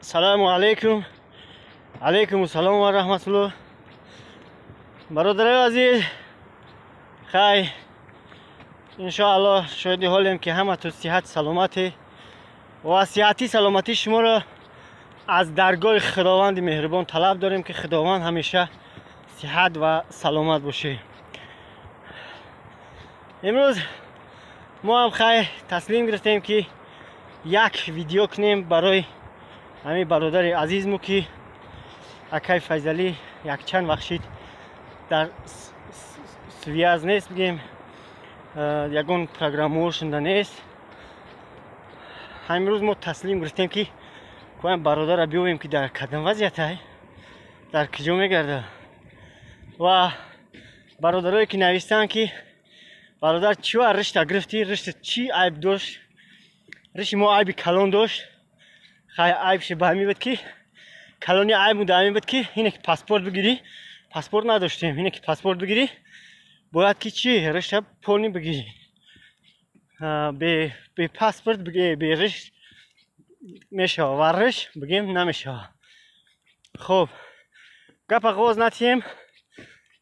Салому алейкум. Алейкум салом ва раҳматуллоҳ. Бародарои азиз, хай иншоаллоҳ шоҳиди ҳолем ки ҳаматон сиҳат саломатӣ ва сиҳати саломатии шуморо аз даргоҳи Худованди меҳрубон талаб дорем, ки Худованд ҳамеша сиҳат ва саломат бошед. Имрӯз мо ҳам хай таслим гирифтем, ки як видео кунем барои ҳамин бародари азизмо, ки акай Файзалӣ якчанд вақт шид дар связь нест, бигем, ягон программаошунда нест. Ҳамин рӯз мо таслим гирифтем, ки коям бародарро биёвем, ки дар кадом вазъиятай, дар куҷо мегардад. Ва бародарое ки навистанд, ки бародар, чива ришта гирифтӣ, ришта чӣ айб дошт? Риши мо айби калон дошт. Хай, айбши ба ҳамин буд, ки калони айб буда ҳамин буд, ки ине ки паспорт бигирӣ, паспорт надоштем. Ине ки паспорт бигирӣ, бояд ки чӣ ришта полный бигирӣ. Бе паспорт, бе риш мешава ва риш бигем намешава. Хуб, гап оғоз натиҳем.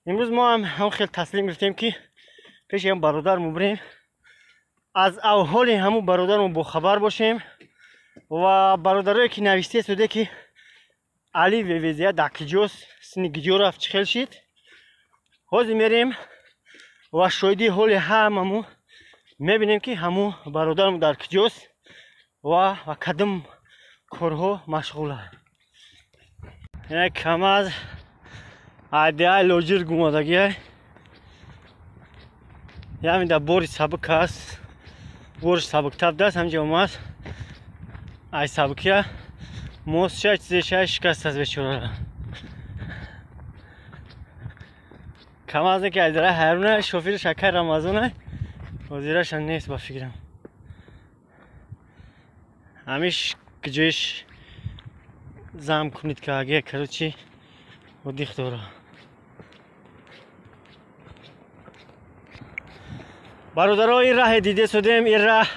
Имрӯз мо ҳам ҳам хел таслим гирифтем, ки пеши ҳам бародармо бирем, аз авҳоли ҳамун бародармо бохабар бошем. Ва бародарое ки навистед суде, ки Али Вевезия дар киҷост, сини гиҷо рафт, чӣ хел шид, ҳозир мерем ва шоҳиди ҳоли ҳамаму мебинем, ки ҳамун бародармо дар киҷост ва ба кадом корҳо машғула. Як КамАЗ айдиай лоҷир гумодагиай, ями дар бори сабук аст, бориш сабуктар будааст. Ҳаминҷа омад, ай сабукия мостша чизеша шикаст аст бечорара. КамАЗе ки аз дара ҳайруна, шофириш акай Рамазона, ҳозираша нест ба фикрам. Ҳамиш киҷоиш зам кунед, ки аге, короче, одих дора. Бародаро, ин раҳе диде судем, ин раҳ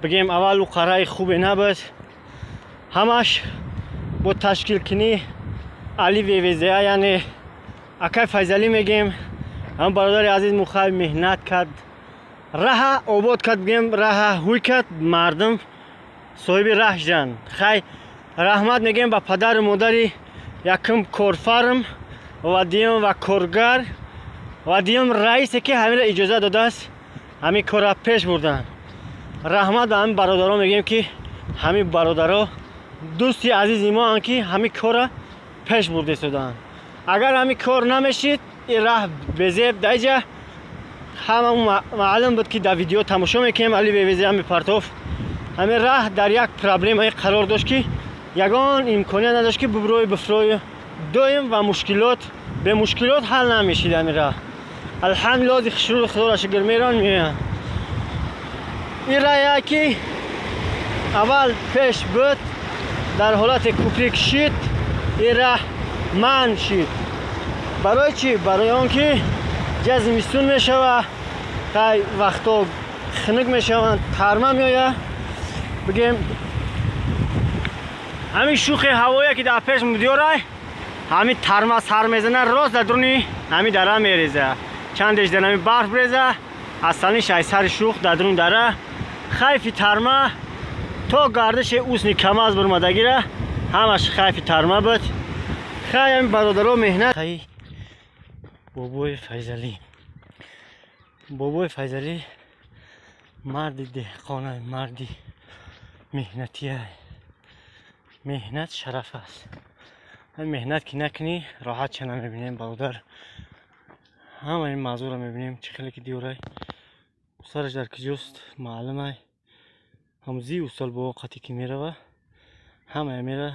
бигем аввал уқараи хубе набуд. Ҳамаш бо ташкилкунӣ Али Вевезеа, яъне акай Файзалӣ мегем, ҳам бародари азиз мухай меҳнат кард, раҳа обод кард, бигем, раҳа ҳуй кард, мардум соҳиби раҳ шуданд. Хай, раҳмат мегем ба падару модари якум корфарм ва дуюм ва коргар ва дуюм раисе, ки ҳаминро иҷоза додааст ҳамин корра пеш бурдан. Раҳмат ба ҳамин бародаро мегӯем, ки ҳамин бародаро дӯсти азизи моанд, ки ҳамин корра пеш бурда истодаанд. Агар ҳамин кор намешид, ин раҳ безеб даиҷа ҳама маълум буд, ки дар видео тамошо мекунем, Али Вевези ҳами партоф. Ҳамин раҳ дар як проблемае қарор дошт, ки ягон имконият надошт, ки буброю бифрою доим ва мушкилот бемушкилот ҳал намешид ҳамин раҳ. Алҳамдулиллоҳ, хушрӯ Худоро шукр, мерон меоянд. Ин раҳе ки аввал пеш буд, дар ҳолати куприк шид, ин раҳ манъ шид. Барои чӣ? Барои он ки ҷа зимистон мешава, хай вақто хунук мешаванд, тарма меояд. Бигем, ҳамин шухи ҳавое ки дар пеш мудиёрай, ҳамин тарма сар мезана, рост дар дуруни ҳамин дара мереза. Чандеш дар ҳамин барф реза, асланиш ай сари шух дар дурун дара хайфи тарма то гардиши усни КамАЗ бурмадагира ҳамаш хайфи тарма буд. Хай, ҳамин бародаро меҳнат. Хай, бобои Файзалӣ, бобои Файзалӣ марди деҳқона, марди меҳнатия. Меҳнат шараф аст. Меҳнат ки накунӣ, роҳат ча намебинем, бародар. Ҳама ин мавзӯъро мебинем, чӣ хеле ки диёрай. Сараш дар куҷост маълумай. Ҳамзи устол бо қати ки мерава, ҳамая мера,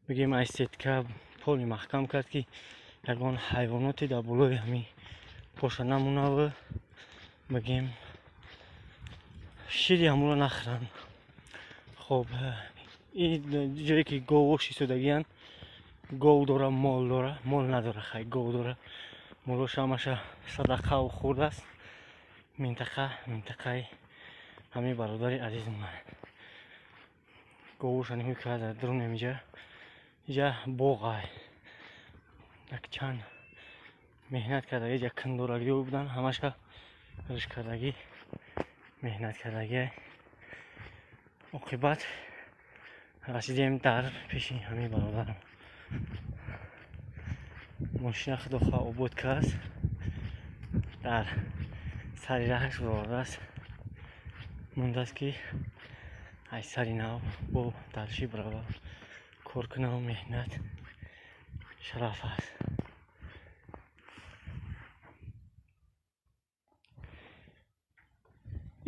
бигем, ай сетка поли маҳкам кард, ки ягон ҳайвоноте дар болои ҳамин поша намонаву, бигем, шири ҳамонро нахӯранд. Хоб, ин ҷое ки говош истодагиянд, гов дора, мол дора, мол надора, хай, гов дора, молош ҳамаша садақаву хурдааст. Минтақа минтақаи ҳамин бародари азизмон. Говуша нигоҳ карда дарунем инҷа. Инҷа боғ ай. Як чанд меҳнат кардаги, инҷа кандорагиҳо буданд, ҳамаша риш кардагӣ, меҳнат кардагӣ. Оқибат расидем дар пеши ҳамин бародарам. Мошина худохоҳ обод кард, дар сари раҳаш баровардааст. Мондааст ки аз сари нав бо дарши барова кор кунам. Меҳнат шараф аст.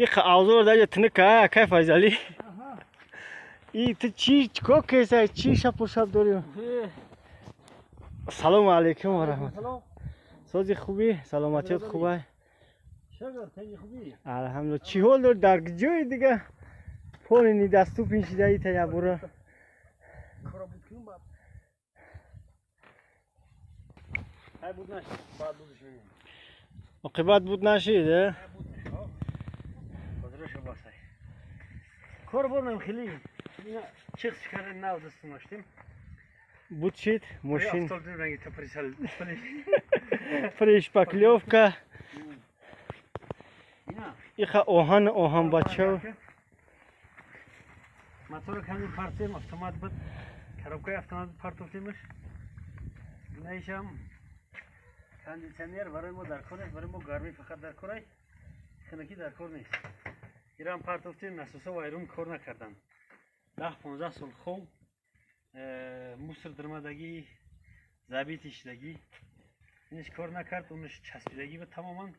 Иха авзор даҷа тиника кай Файзалӣ? И ту чӣ чикор кесай? Чӣ шапу шап дорӣ? Салому алайкум ва раҳматуллоҳ. Сози хубӣ? Саломатиёт хубай? Алҳамдулилла. Чӣ ҳол дори? Дар ҷои дига поли недоступен шидаи та ябура. Оқибат буд нашид, э? Кор бурдам хеле. Чихс карда нав дастон доштем. Буд шид мошин. Пришпаклёвка. Иха оҳан оҳан бача. Мотор ками партем автомат буд. Коробкаи автомат партофтемаш. Инаишам кондитсионер барои мо дар кор нест, барои мо гармӣ фақат дар кор ай. Хунукӣ дар кор нест. Ирам партофтем, насоса вайрон кор накарданд. 10-15 сол хоб, мусор дармадагӣ, забити шидагӣ. Инаш кор накард, онаш часпидагӣ буд тамоман.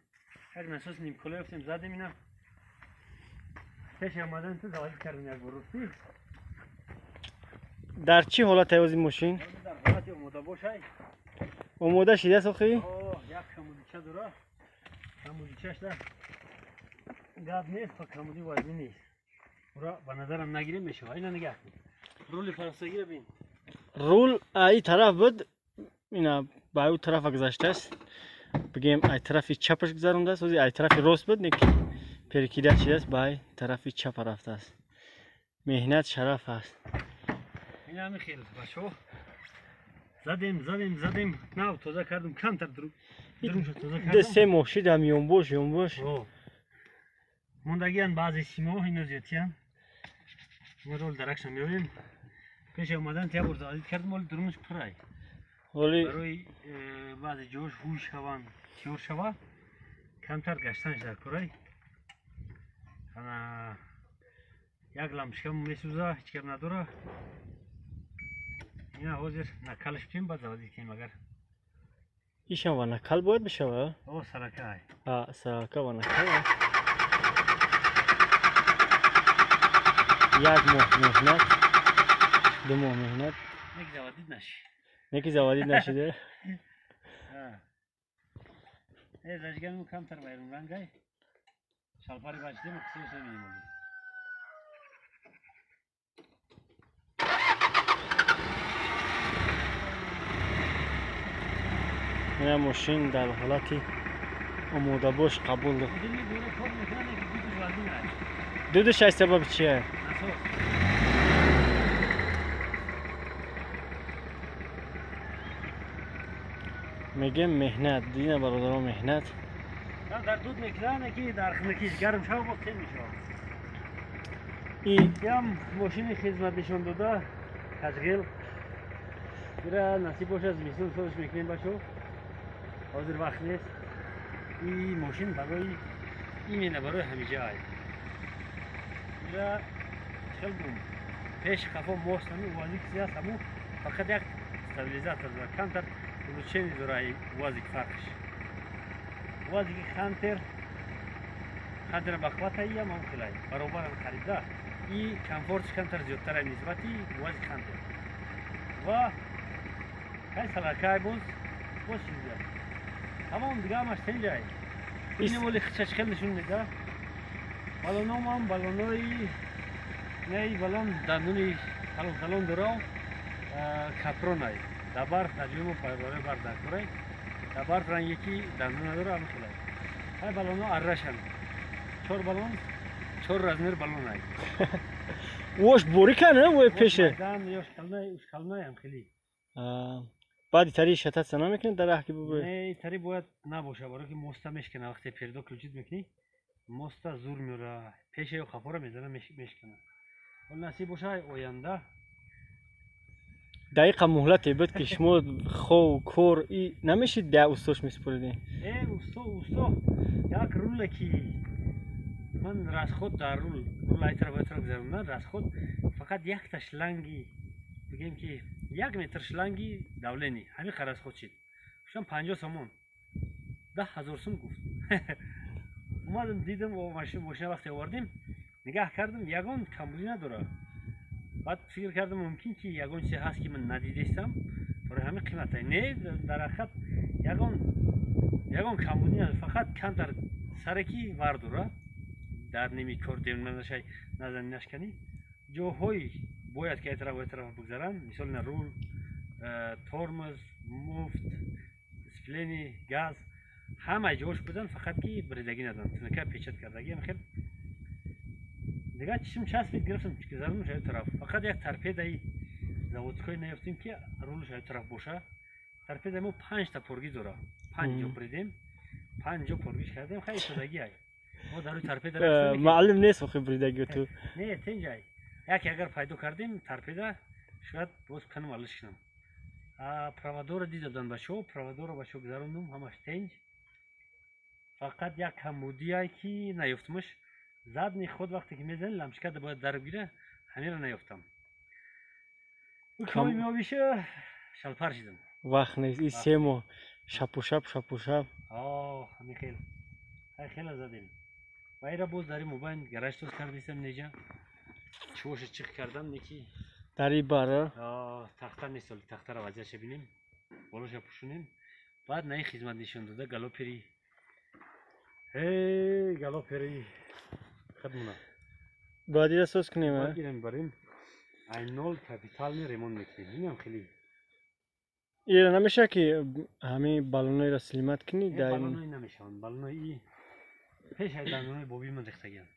Як насос нимкола ёфтем, задем ина. Пеш омадан ту заводит кардем як бор ростӣ. Дар чӣ ҳолат ай ози мошин? Дар ҳолати омода бошай. Омода шидааст охи? О, як камудича дора. Камудичаш да гап нест, то камуди вазни нест. Ура ба назарам нагирем мешава. Ина нигаҳ кун. Рули фарсагиро бин. Рул ай тараф буд, ина ба ӯ тарафа гузаштааст. Бигем ай тарафи чапаш гузарондааст, ози ай тарафи рост буд, неки перекида шидааст, ба ай тарафи чапа рафтааст. Меҳнат шараф аст. Ина ҳамин хел бачаҳо. Задем, задем, задем, нав тоза кардем, камтар друнша тоза кардем. Ду се моҳ шид ҳам ёнбош, ёнбош. Мондагиан баъзе симоҳо ино зиёдтиян. Мо рол даракша меоем. Пеш омадан тя бор заводит кардем, оли дурунаш пурай. Оли барои баъзе ҷош ҳуй шаванд, тиёр шава, камтар гаштанш дар курай. Ана як лампочка месӯза, ҳеҷ гап надора. Ина ҳозир накалш битем, баъд заводит кунем агар. Ишам ва накал бояд бишава? О, сарака ай. А, сарака ва накал. Як моҳ меҳнат, 2 моҳ меҳнат. Неки заводит наши. Неки заводит нашиде? Э, зажигану камтар вайрон рангай. Шалпари бачидем, қисмаш намемонем. Ина мошин дар ҳолати омодабош қабул. Дудаш ай сабаб чия? Мегем меҳнат, дина бародаро меҳнат. Дар дуд мекунанд, ки дар хунукиш гарм шава, боз тен мешавад. И ям мошини хизмат нишон дода, ташғил. Ира насиб бошад, зимистон созиш мекунем бачо. Ҳозир вақт нест. И мошин барои именно барои ҳамиҷа ай. Ира хел бум. Пеш қафо мост ҳамин УАЗик аст, ҳамун фақат як стабилизатор дорад, камтар улучшение дорад УАЗик фарқш. УАЗики Хантер, Хантер бахвата иам ҳам хелай, баробарам харида. И комфортш камтар зиёдтар ай нисбати УАЗик Хантер. Ва кай салакай боз боз чиза. Тамом дига ҳамаш тенҷай. Ин воли хичаш хел нишон меда. Балоном ҳам балонои не балон дандуни калон калон дора, капронай. Дар барф дар ҷои мо барои барф дар корай. Дар барф ранге ки дандун надора ҳамин хелай. Ҳай балоно аррашанд. 4 балон, 4 размер балонай. Ош борика не вой пеше. Ёш калнай, уш калнай ам хели. Баъди тари шататса намекунед дар раҳ ки бубуред? Не, тари бояд набоша, барои ки моста мешкана, вақте передок включить мекунӣ, моста зур меёра, пеша ё хафора мезана, мешкана. Ол насиб боша оянда. Дақиқа муҳлате буд ки шумо хов кор и намешид да устош месупоридем? Э, усто як руле ки ман расход дар рул ай тараф ай тараф гузарондан расход фақат якта шланги, бигем ки 1 метр шланги давление ҳамин қа расход шид. Шам 50 сомон, 10 000 сум гуфт. Омадам, дидам мошина, вақте овардем, нигаҳ кардам, ягон камбудӣ надорад. Баъд фикр кардам, мумкин ки ягон чизе ҳаст, ки ман надидестам, барои ҳамин қимата. Не, дар ҳақиқат ягон камбудӣ надорад, фақат камтар саре ки вар дора, дар ними кор нашай, назани, нашканӣ. Ҷоҳои бояд ки ай тараф ай тараф бигзаранд, мисол на рул, тормоз, муфт, сцепление, газ, ҳамаи ҷош будан, фақат ки бридагӣ надоранд, тинака печать кардагӣ хел. Дигар чишм часпид, гирифтам, гузарондам ай тараф. Фақат як торпедаи заводской наёфтем, ки рулш ай тараф боша. Торпедаи мо панҷта поргӣ дора, панҷ ҷо бридем, панҷ ҷо поргиш кардем. Хай, истодагӣ ай мо дар рӯи торпеда. Маълум нест охи бридагио ту. Не, тенҷай. Яке агар пайдо кардем торпеда, шояд боз канам, алиш кунам. Проводора дида буданд бачаҳо, проводора бачаҳо гузарондум, ҳамаш тенҷ. Фақат як камбудие ки наёфтумаш, задний ход вақте ки мезанӣ, лампочкада бояд дар бигира, ҳамеро наёфтам. Меобиша шалпар шидам. Вақт нест, и 3 моҳ шапушап, шапушап. Ҳамин хел хела задем. Ва ира боз дар мобайн гараж тоз кардистам, неҷа чивоша чих кардам, неки. Дари бара. Тахта нест, тахтара вазъиятша бинем, болоша пӯшонем. Баъд на ин хизмат нишон дода галопери, галопери хидмуна. Бояд ира соз кунем. Ира мебарем, айнол капитальный ремонт мекунем, инам хеле. Ира намеша ки ҳамин баллоноиро снимать кунӣ? Баллонои намешаванд, баллонои пеш аз дандонои боби ман рехтагианд,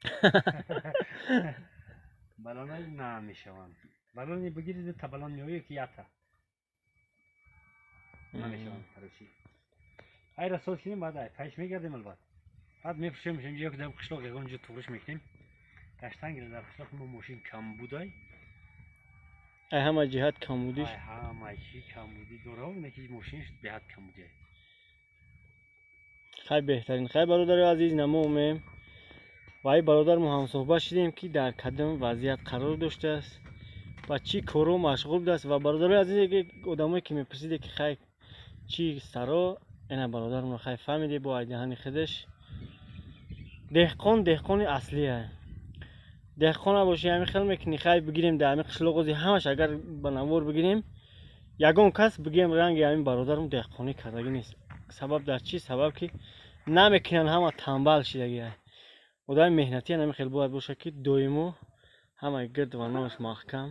баллонои намешаванд. Баллони бигирид, дута баллон меоё ки якта намешаванд. Короче, айра соз кунем, баъд ай пайш мегардем. Албат, баъд мефурӯшем инҷо, ки дар қишлоқ ягон ҷо туғриш мекунем. Гаштан гира, дар қишлоқ мо мошин камбудай. Ай ҳама ҷиҳат камбудиш. Ай ҳама чи камбудӣ дора, неки мошинш беҳад камбудиай. Хай, беҳтарин. Хай, бародари азиз, намо омем ва ай бародармо ҳамсӯҳбат шудем, ки дар кадом вазъият қарор доштааст ва чӣ корро машғул будааст. Ва бародарои азиз, одамое ки мепурсиде, ки хай чӣ саро, ина бародармро хай фаҳмиде бо айдаҳани худаш. Деҳқон, деҳқони аслия. Деҳқон набошӣ, ҳамин хел мекунӣ. Хай, бигирем, дар ҳамин қишлоқози ҳамаш агар ба навор бигирем, ягон кас бигирем ранги ҳамин бародарм деҳқонӣ кардагӣ нест. Сабаб дар чӣ? Сабаб ки намекунанд, ҳама тамбал шидагия. Одами меҳнатӣ ҳамин хел бояд бошад, ки доимо ҳамаи гирд ва нош маҳкам.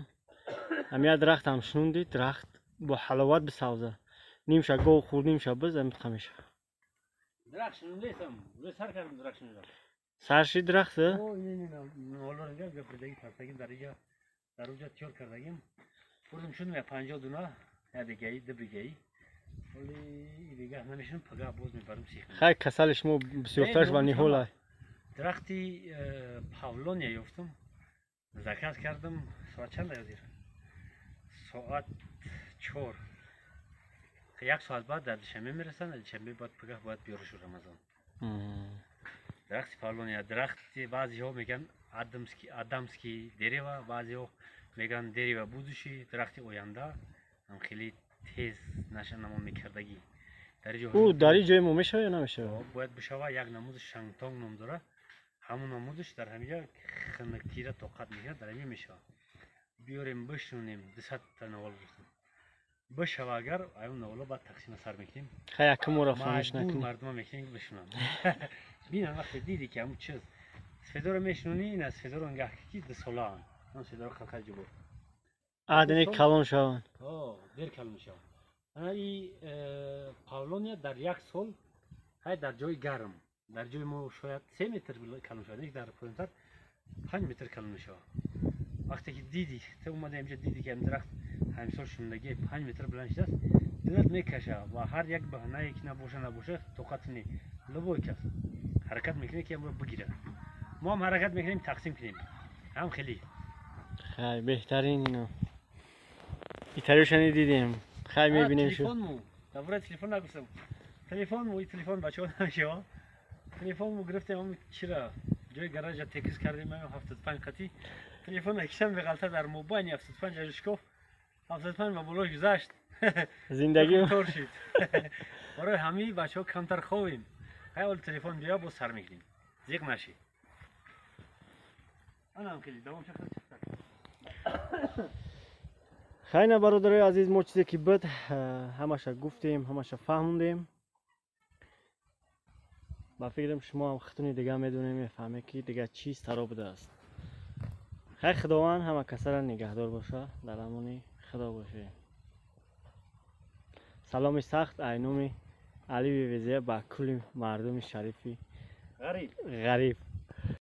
Ҳамин як дарахтам шунунди, дарахт бо ҳаловат бисавза, нимша гов хӯрд, нимша биз, ҳамин мешавад. Дарахт шунундесам, сар кардам дарахт шунудам. Сар шид дарахт? Дар иҷа, дар уҷа тиёр кардагим, бурдум, шунум, я 50 дуна, я бигаи, ду бигаи. Оли дига намешунам, пага боз мебарам, сих. Хай, касали шумо бисёртарш ва ниҳола. Дарахти павлония ёфтам, заказ кардам. Соат чанд ҳозир? Соат 4. Як соат баъд дар Душанбе мерасанд. Душанбе баъд пагаҳ бояд биёрашу Рамазон. Дарахти павлония, дарахти баъзеҳо мегӯянд адамский дерево, баъзеҳо мегӯянд дерево будущий, дарахти оянда, хеле тез нашанамо мекардагӣ. Ӯ дар ин ҷои мо мешава ё намешава? Бояд бишава. Як намудаш шангтонг ном дора, ҳамун намудаш дар ҳаминҷа хиныктира тоқат мекунад, дар ҳамин мешава. Биёрем, бишунем, 200-та навол гирифтем. Бишава агар, аюн наволо баъд тақсима сар мекунем. Хай, якумора фаҳмиш накунем. Мардума мекунем, бишунам, бинам. Вақте диди, ки ҳамун чиз сфедоро мешунонӣ, ина сфедоро нгаҳ, ки дусолаанд, он сфедоро қалқал ҷубор. Адне калон шаванд. Дер калон мешаванд. Ана и павлония дар як сол, ҳай, дар ҷои гарм, дар ҷои мо шояд 3 метр калон шавад, дар поёнтар 5 метр калон мешавад. Вақте ки дидӣ, ту омада инҷа дидӣ, ки ҳамин дарахт ҳамисол шундаги 5 метр баланд шудааст, дилат мекаша ва ҳар як баҳонае ки набоша, тоқат не, любой кас ҳаракат мекунад, ки амро бигирад. Мо ҳам ҳаракат мекунем, тақсим кунем, ҳам хеле. Хай, беҳтарин. Ино италиошани дидем, хай, мебинем шу. Телефонму дар бораи телефон нагуфтам. Телефонму, и телефон, бачаҳо, намешава. Телефонму гирифтем, ам чира ҷои гаража текиз кардем, 75 қатӣ телефон якшам беғалта дар мобайни 75 шкоф, 75 ба болош гузашт. Зиндагӣ. Тор шид. Барои ҳамаи бачаҳо камтар ховем. Хай, ҳол телефон бия, боз сар мекунем, зиқ нашӣ. Анам хеле давом шахад. Хайна, бародарои азиз, мо чизе ки буд, ҳамаша гуфтем, ҳамаша фаҳмондем. Ба фикрам, шумо ҳам хитуни дига медонем, мефаҳме, ки дига чиз таро будааст. Хай, Худованд ҳама касара нигаҳдор боша, дар амони Худо бошед. Саломи сахт айнуми Али Вивезия ба кулли мардуми шарифи ғариб. Ғариб.